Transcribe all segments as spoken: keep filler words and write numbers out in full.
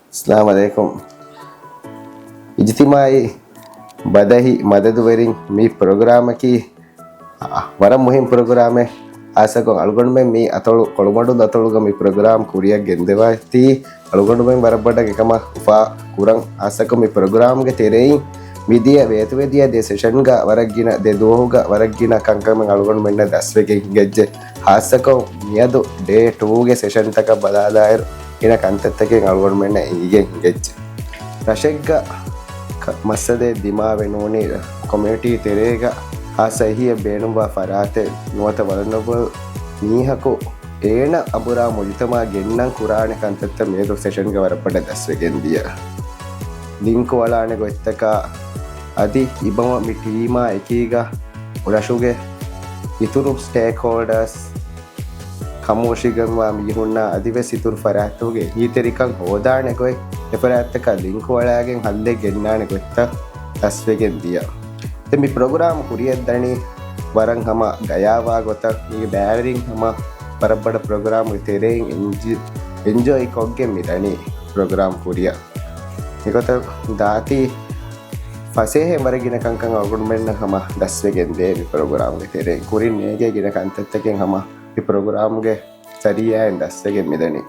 އައްސަލާމު ޢަލައިކުމް. އިޖްތިމާޢީ ބަދަހި މަދަދުވެރިން، މި ޕްރޮގްރާމަކީ، އާ، ވަރަށް މުހިންމު ޕްރޮގްރާމެއް. ހާއްސަކޮށް އަޅުގަނޑުމެން މި އަތޮޅު ކޮޅުމަޑުލު އަތޮޅުގަ މި ޕްރޮގްރާމް ކުރިއަށް ގެންދަވައިތީ، އަޅުގަނޑުމެން ވަރަށް ބޮޑަށް އެކަމަށް އުފާ ކުރަން. ހާއްސަކޮށް މި ޕްރޮގްރާމްގެ ތެރެއިން މިދިޔަ ވޭތުވެދިޔަ ދެ ސެޝަންގަ ވަރަށް ގިނަ، ދެ ދުވަހުގަ ވަރަށް ގިނަ ކަންކަމެއް އަޅުގަނޑުމެންނަށް ދަސްވެގެން ހިނގައްޖެ. ހާއްސަކޮށް މިއަދު ޑޭ ޓޫގެ ސެޝަންތަކަށް ބަލާލާއިރު، ގިނަ ކަންތައްތަކެއް އަޅުގަނޑުމެންނަށް އެނގިގެން ހިނގައްޖެ. ރަށެއްގަ ކަ-، މައްސަލައެއް ދިމާވެ ނޫނީ، ކޮމިއުނިޓީ ތެރޭގަ ހާއްސަ އެހީއެއް ބޭނުންވާ ފަރާތެއް ނުވަތަ ވަލްނަރަބަލް މީހަކު އޭނަ އަނބުރާ މުޖުތަމަޢަށް ގެންނަން ކުރާނެ ކަންތައްތައް މިއަދު ސެޝަންގަ ވަރަށް ބޮޑަށް ދަސްވެގެން ދިޔަ. ލިންކު އަޅާނެ ގޮތްތަކާ އަދި އިބަމަ މި ޓީމާ އެކީގަ ރަށުގެ އިތުރު ސްޓޭކްހޯލްޑާސް، ކަމުވޮށިގެންވާ މީހުންނާ އަދިވެސް އިތުރު ފަރާތްތަކުގެ އެހީތެރިކަން ހޯދާނެ ގޮތް، އެ ފަރާތްތަކާ ލިންކު އަޅާގެން ހައްލެއް ގެންނާނެ ގޮތްތައް ދަސްވެގެން ދިޔަ. ދެން މި ޕްރޮގްރާމް ކުރިއަށް ދަނީ ވަރަށް ހަމަ ގަޔާވާ ގޮތަށް، މީގެ ބައިވެރިން ހަމަ ވަރަށް ބޮޑަށް ޕްރޮގްރާމްގެ ތެރެއިން އެންޖި-، އެންޖޯއި ކޮށްގެން މި ދަނީ ޕްރޮގްރާމް ކުރިއަށް. މިގޮތަށް ދާތީ ފަސޭހައިން ވަރަށް ގިނަ ކަންކަން އަޅުގަނޑުމެންނަށް ހަމަ ދަސްވެގެން ދޭ މި ޕްރޮގްރާމްގެ ތެރެއިން. ކުރިން ނޭނގޭ ގިނަ ކަންތައްތަކެއް ހަމަ މި ޕްރޮގްރާމްގެ ޒަރީއާއިން ދަސްވެގެން މިދަނީ.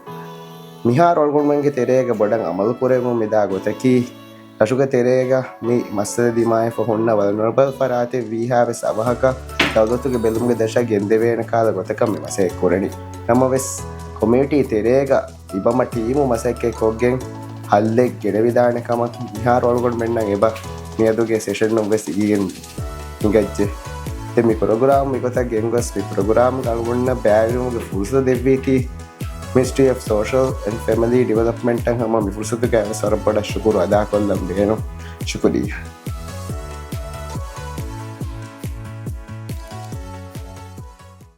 މިހާރު އަޅުގަނޑުމެންގެ ތެރޭގަ ބޮޑަށް އަމަލު ކުރެވެމުން މިދާ ގޮތަކީ، ރަށުގެ ތެރޭގަ މި މައްސަލަ ދިމާވެފަ ހުންނަ ވަލްނަރަބަލް ފަރާތެއް ވީހާވެސް އަވަހަކަށް ދައުލަތުގެ ބެލުމުގެ ދަށަށް ގެންދެވޭނެ ކަހަލަ ގޮތަކަށް މި މަސައްކަތް ކުރަނީ. ނަމަވެސް، ކޮމިއުނިޓީ ތެރޭގަ އިބަމަ ޓީމު މަސައްކަތް ކޮށްގެން ހައްލެއް ގެނެވިދާނެ ކަމަށް މިހާރު އަޅުގަނޑުމެންނަށް އެބަ މިއަދުގެ ސެޝަންނުން ވެސް އިގިގެން ހިނގައްޖެ. ދެން މި ޕްރޮގްރާމް މިގޮތަށް ގެންގޮސް، މި ޕްރޮގްރާމްގަ އަޅުގަނޑުމެންނަށް ބައިވެރިވުމުގެ ފުރުސަތު ދެއްވީތީ، މިނިސްޓްރީ އޮފް ސޯޝަލް އެންޑް ފެމިލީ ޑިވެލޮޕްމަންޓަށް ހަމަ މި ފުރުސަތުގައި ވެސް ވަރަށް ބޮޑަށް ޝުކުރު އަދާކޮށްލަން ބޭނުން. ޝުކުރިއްޔާ.